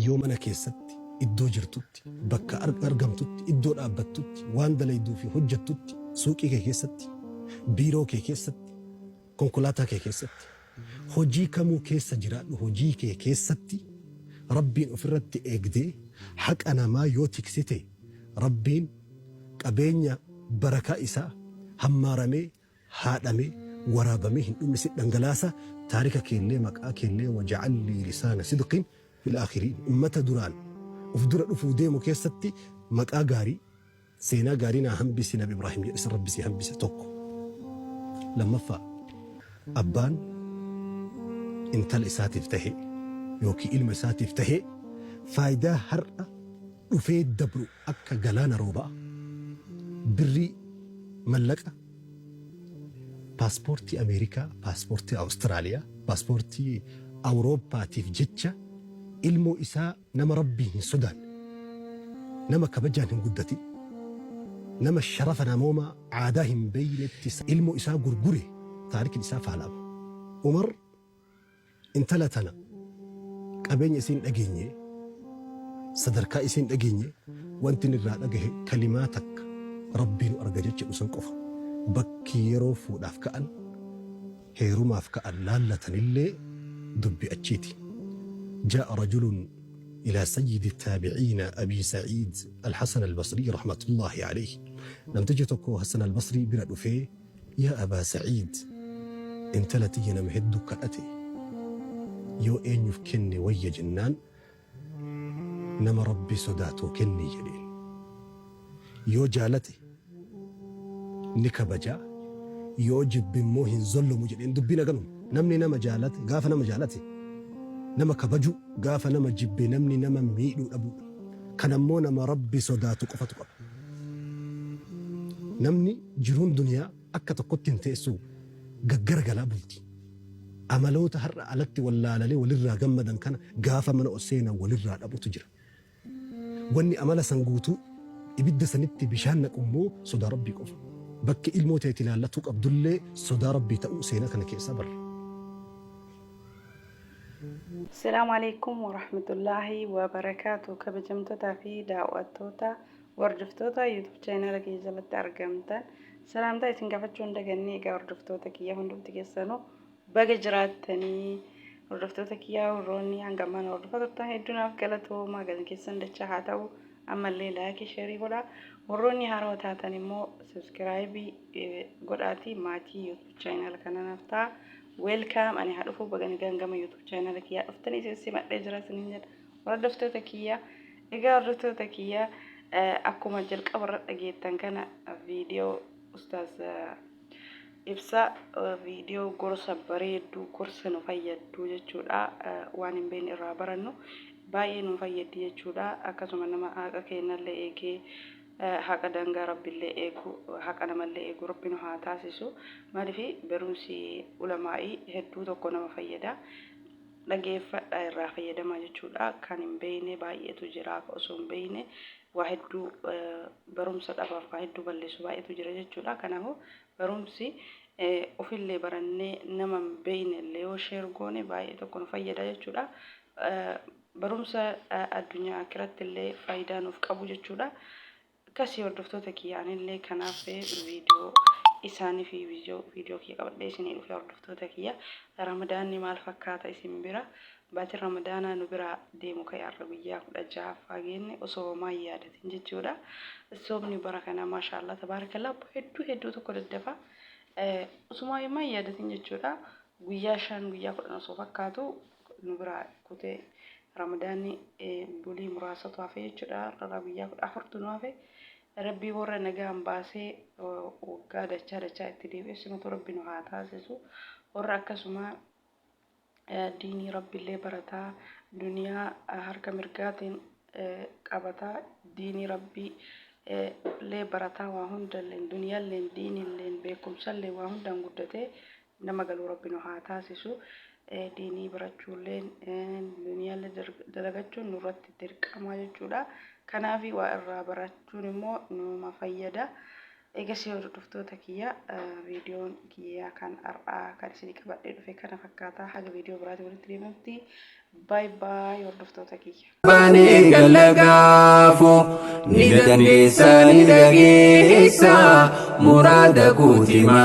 Yoo mana keessatti, iddoo jirtutti, bakka argamtutti, iddoo dhaabbattutti, waan dalayduu fi hojjattutti, suuqii kee keessatti, biiroo kee keessatti, konkolaataa kee keessatti, hojii kamuu keessa jiraadhu hojii kee keessatti Rabbiin ofirratti eegdee haqa namaa yoo tiksite Rabbiin qabeenya barakaa isaa hammaaramee haadhamee waraabamee hin dhumne sit dhangalaasa taarika keellee maqaa keellee waja'al lii lisaana sidqin fil aakhiriin ummata duraan uf dura dhufuu deemu keessatti maqaa gaarii seenaa gaarii naa hambisi nabi Ibraahim jedhe san Rabbi sii hambise tokko lammaffaa abbaan intala isaatiif tahe yookiin ilma isaatiif tahe faayidaa har'a dhufee dabru akka galaana roobaa birrii mallaqa paaspoortii Ameerikaa, paaspoortii Awustiraaliyaa, paaspoortii Awurooppaatiif jecha ilmoo isaa nama Rabbiin hin sodaanne, nama kabajaan hin guddatin, nama sharafa namoomaa aadaa hin beeynetti ilmoo isaa gurgure taarikni isaa faalama. Umar Intala tana qabeenya isii hin dhageenye, sadarkaa isii hin dhageenye, wanti inni irraa dhagahe kalimaa takka Rabbii nu arga jecha jedhu san qofa. Bakki yeroo fuudhaaf ka'an, heerumaaf ka'an laallatanillee dubbi achiiti. Jaa'a rajulun ilaa sayyidi taabiciina Abii Sa'iid Al-Hasan Al-Basrii rahmatullaahi aleyhi. Namtichi tokko Hasan Al-Basrii bira dhufee Yaa Abaa Sa'iid, intala tiyya nama heddu kadhate, yoo eenyuuf kenne wayya jennaan, nama Rabbi sodaatuu kenni jedheen. Yoo jaalate ni kabaja, yoo jibbe immoo hin zollomu jedheen. Dubbiin haganuma. Namni nama jaalate, gaafa nama jaalate nama kabajuu, gaafa nama jibbe namni nama miidhuu dhabuudha. Kana immoo nama Rabbi sodaatu qofatu qaba. Namni jiruun duniyaa akka tokkotti hin teessu gaggaragalaa bulti. Amaloota har'a alatti wallaalanii walirraa gammadan kana gaafa mana ol seenan walirraa dhabutu jira. Wanni amala san guutuu ibidda sanitti bishaan naqu immoo sodaa Rabbii qofa. Bakki ilmoo teeti ilaallatuu qabdullee sodaa Rabbii ta'uu seenaa kana keessaa barra. Assalaamu alaikum warahmatullaahi wabarakaatu kabajamtootaa fi daawwattoota hordoftoota YouTube chaanaala kiyya jalatti argamtan salaamtaa isin gaafachuu hin dagannee. Egaa hordoftoota kiyya hundumti keessanuu baga jiraattanii. Hordoftoota kiyya warroonni hanga ammaan hordofaa turtan hedduu naaf galatoomaa, galan keessan dachaa haa ta'u. Ammallee like, share godhaa. Warroonni haarawaa taatan immoo subscribe godhaatii maatii YouTube chaanaala kana naaf ta'a. Welcome, ani haa dhufu, baga nagaan gama YouTube chaanaala kiyyaa dhuftanii isin simadhee jira isiniin jedha. Hordoftoota kiyya, egaa hordoftoota kiyya, akkuma jalqaba irra dhageettan kana viidiyoo ustaaz ibsa, viidiyoo gorsa bareedduu, gorsa nu fayyaddu jechuudha. Waan hin beekne irraa barannu baay'ee nu fayyaddi jechuudha. Akkasuma nama haqa keenyallee eegee, haqa daangaa Rabbiillee eegu, haqa namallee eegu Rabbi nu haa taasisu. Maaliif barumsi ulamaa'ii hedduu tokko nama fayyada. Dhageeffadha, irraa fayyadamaa jechuudha. Kan hin beekne baay'eetu jira, osoo hin beekne waa hedduu barumsa dhabaaf waa hedduu balleessu baay'eetu jira jechuudha. Kanaafuu barumsi ofillee barannee nama hin beekne illee yoo share goone baay'ee tokko nu fayyada jechuudha. Barumsa addunyaa akkiratti illee faayidaa nuuf qabu jechuudha. Akkasii hordoftoota kiyya, anillee kanaaf viidiyoo isaanii fi viidiyoo kiyya qabadhee isinii dhufe. Hordoftoota kiyya, Ramadaanni maal fakkaata isin bira? Baatiin Ramadaanaa nu bira deemu ka'e, har'a guyyaa 16ffaa geenne osoo homaa hin yaadatin jechuudha. Soomni bara kana maashaallah tabaarakallaa hedduu hedduu tokko daddafa. Osuma homaa hin yaadatin jechuudha. Guyyaa 5, guyyaa 10 osoo fakkaatu nu biraa kutee. Ramadaanni bulii muraasatu hafe jechuudha. Har'a guyyaa 14tu nu hafe. Rabbii warra nagaan baasee waggaa dachaa dachaa itti deebi'ee simatu Rabbi nu haa taasisu. Warra akkasuma diinii Rabbiillee barataa, duniyaa harka mirgaatiin qabataa, diinii Rabbii illee barataa, waa hundalleen, duniyaalleen, diinilleen, beekumsallee waa hundaan guddatee nama galuu Rabbi nu haa taasisu. Diinii barachuulleen duniyaallee dalagachuun nurratti dirqama jechuudha. Kanaaf waa irraa barachuun immoo numa fayyada. Egasii hordoftoota kiyya, viidiyoon kiyya kan har'aa kan isinii qabadhee dhufe kana fakkaata. Haga viidiyoo biraatiin walitti deebinutti Baay baay hordoftoota kiyya. Baanee gallagaafu ni dandeessa, ni dhageessa, muraada kuutima.